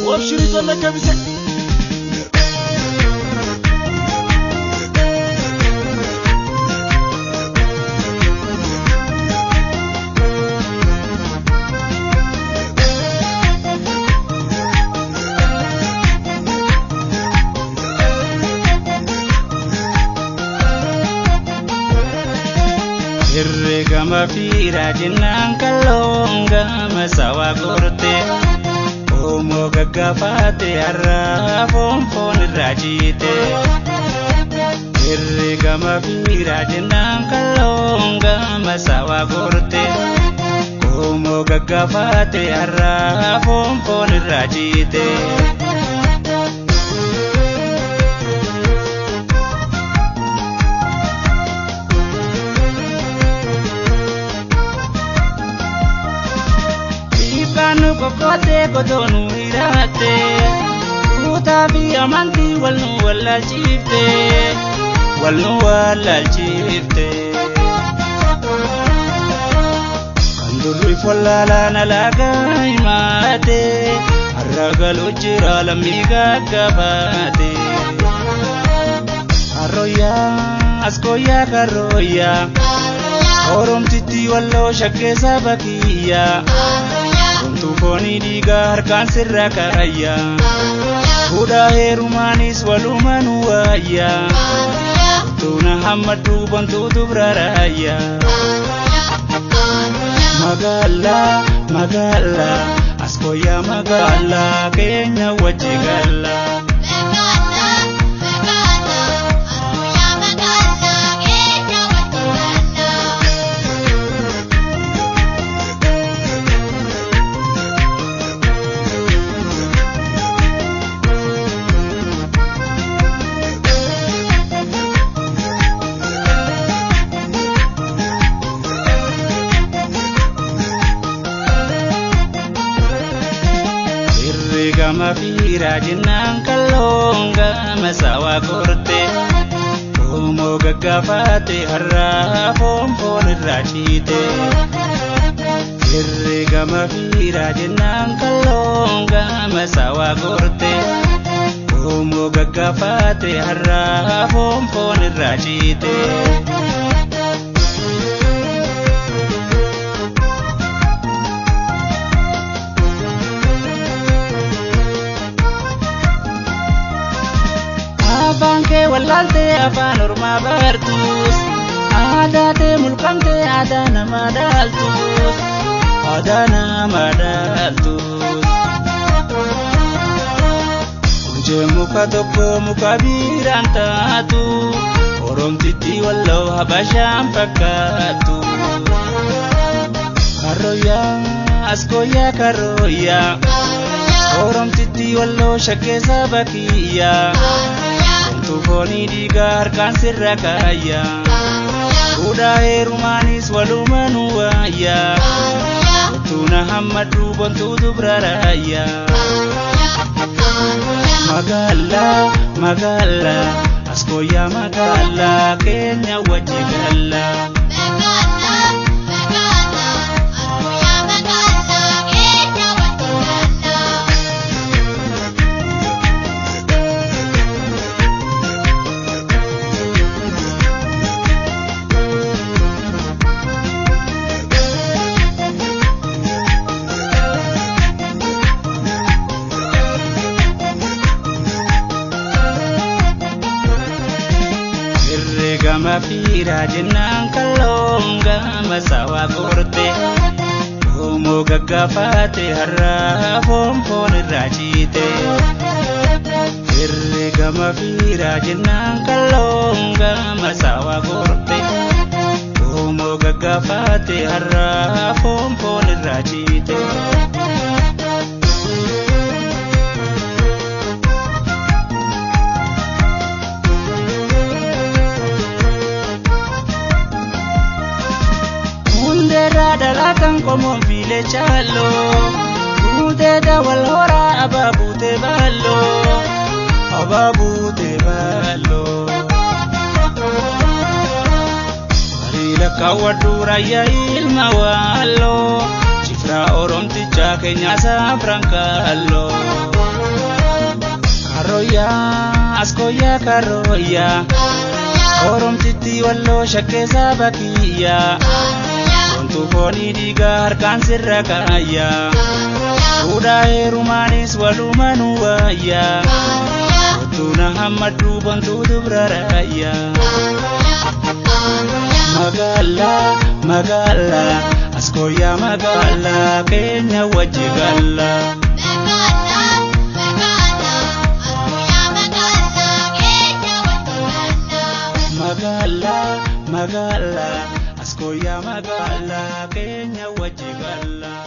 وابشري لك بسك Herregama fiira jennaan kalloon gama sawa gorte Oomoo gaggafaate har'a foon foon irraa jiite. Herregama fiira jennaan kalloon gama sawa gorte Oomoo gaggafaate har'a foon foon irraa jiite. Kanu kokote kotonu irate Kutaa fi amantii wal nu wallaalchifte wal nu wallaalchifte Kan durri wallaalaan alaagaa himaate har'a galuu jira lammii gaggabaate Harroyyaa askooyyaa karrooyyaa Oromtitti walloo shakkeessa bakiyyaa Homtuu foonii dhiigaa harkaan sirra kaayyaa Fuudhaa heerumaanis walumaa nu waayyaa Tuuna hammaduu bontuutu bira raayyaa Magaalaa magaalaa askooyyaa magaalaa keenya wajji gallaa. Herregama fiira jennaan kalloon gama sawa gorte Oomoo gaggafaate har'a foon foon irraa ciite. Herregama fiira jennaan kalloon gama sawa gorte Oomoo gaggafaate har'a foon foon irraa ciite. Afaan kee wallaaltee afaan ormaa bartuus aadaa tee mulqamtee aadaa namaa dhaaltuus aadaa namaa dhaaltuus. Hundee muka tokko muka biraan taatu Oromtitti walloo habashaan fakkaattu. Karrooyyaa askooyyaa karrooyyaa Oromtitti walloo shakkeessa bakiyyaa. Homtuu foonii dhiigaa harkaan sirra kaayyaa Fuudhaa heerumaanis walumaa nu waayyaa Tuuna hammaduu bontuutu bira raayyaa Magaalaa magaalaa askooyyaa magaalaa keenya wajji gallaa. Herregama fiira jennaan kalloon gama sawa gorte Oomoo gaggafaate har'a foon foon irraa ciite. Herregama fiira jennaan kalloon gama sawa gorte Oomoo gaggafaate har'a foon foon irraa ciite. Hundeerraa dhalatan qomoon fiilee chaaloo Buutee dawal horaa abaa buutee baalloo abaa buutee baalloo. Barii Kaawwadhu raayyaa ilma waalloo Cifraa Oromtichaa keenya saafran kaalloo. Karooyyaa askooyyaa karooyyaa Oromtitti walloo shakkeessaa bakiyyaa Wantu foonii dhiigaa harkaan sirra kaayyaa Fuudhaa heerumaanis walumanuu waayyaa Kottuuna hammaduu bontuu dubra raayyaa. Magaalaa magaalaa askooyyaa magaalaa keenya wajji gallaa. Magaalaa magaalaa askooyyaa magaalaa keenya wajji gallaa.